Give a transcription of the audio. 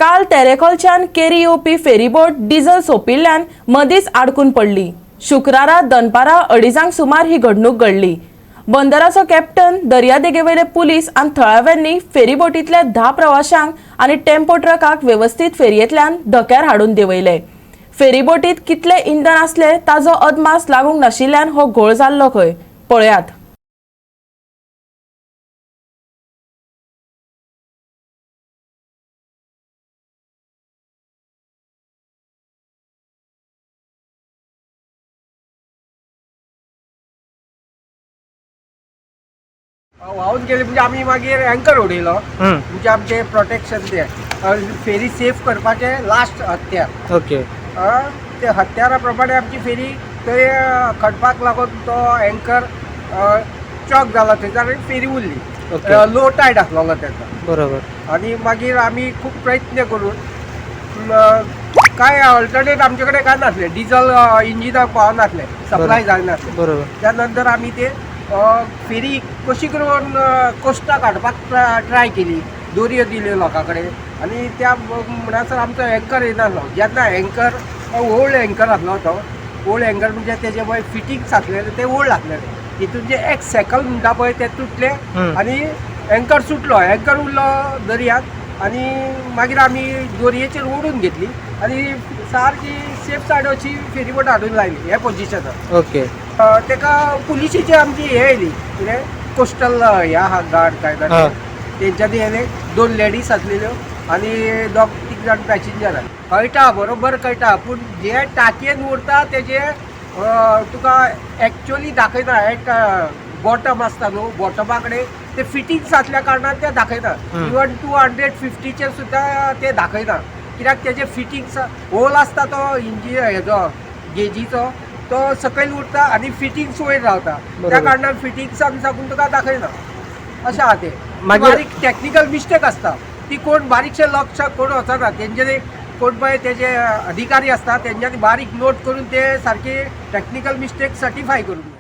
काल तेरेखोलच्यान केरी येवपी ferryboat diesel सोंपिल्ल्यान मदींच आडकून पडली. शुक्रारा दनपारा 2:30 सुमार ही घडणूक घडली. बंदराचो कॅप्टन, दर्यादेगेवेले पुलीस आनी थळाव्यांनी फेरीबोटींतल्या 10 प्रवाशांक आनी टेम्पो ट्रकाक वेवस्थीत फेरयेंतल्यान धक्यार हाडून देंवयले. फेरीबोटीत कितले इंधन आसले ताजो अदमास लागूंक नाशिल्ल्यान हो घोळ जाल्लो खंय. पळयात. व्हांवून गेली म्हणजे आमी मागीर अँकर उडयलो. म्हणजे आमचें प्रोटेक्शन ते फेरी सेफ करपाचें लास्ट हत्यार. ओके. ते हत्यारा प्रमाणे आमची फेरी थंय खणपाक लागून तो अँकर चॉक जाला थंयसर आनी फेरी उरली. लो टायड आसलेलो तेन्ना. आनी मागीर आमी खूब प्रयत्न करून काय ऑल्टरनेट आमचे कडेन काय नासलें, डिजल इंजिनाक पावनासलें, सप्लाय जायनासलें. त्या नंतर आमी ते फेरी कशी करून कोस्टाक हाडपाक ट्राय केली, दोरयो दिल्यो लोकां कडेन आनी त्या म्हणसर आमचो एंकर येनासलो. जेन्ना एंकर ओल्ड एंकर आसलो, तो ओल्ड एंकर म्हणजे तेजे पळय फिटिंग्स आसलेले ते ओल्ड आसलेले, तितून जे एक सॅकल म्हणटा पळय ते तुटले आनी एंकर सुटलो, एंकर उरलो दर्यांत आनी मागीर आमी दोरयेचेर ओडून घेतली आनी सारकी सेफ सायड अशी फेरीबोट हाडून लायली ह्या पोजिशनार. तेका पुलिशेची आमची हे येयली, कितें कोस्टल हे आहा गार्ड काय ना, तेंच्यांनी येयले. दोन लेडीज आसलेल्यो आनी दोग तीग जाण पॅसेंजर. कळटा, बरोबर कळटा, पूण जे टाकयेन उरता तेजे तुका एक्चुअली दाखयना. एट बॉटम आसता न्हू, बॉटमा कडेन ते फिटिंग्स आसल्या कारणान ते दाखयना. इवन 250चेर सुद्दां ते दाखयना, कित्याक तेजे फिटिंग्स होल आसता, तो इंजिन हेजो गेजीचो तो सकयल उरता आनी फिटिंग्स वयर रावता. त्या कारणान फिटिंग्सान साकून तुका दाखयना अशें आहा तें. बारीक टॅक्निकल मिस्टेक आसता, ती कोण बारीकशें लक्ष कोण वचना. तेंचे कोण पळय तेजे अधिकारी आसता, तेंच्यांनी बारीक नोट करून ते सारकी टॅक्निकल मिस्टेक सर्टिफाय करून.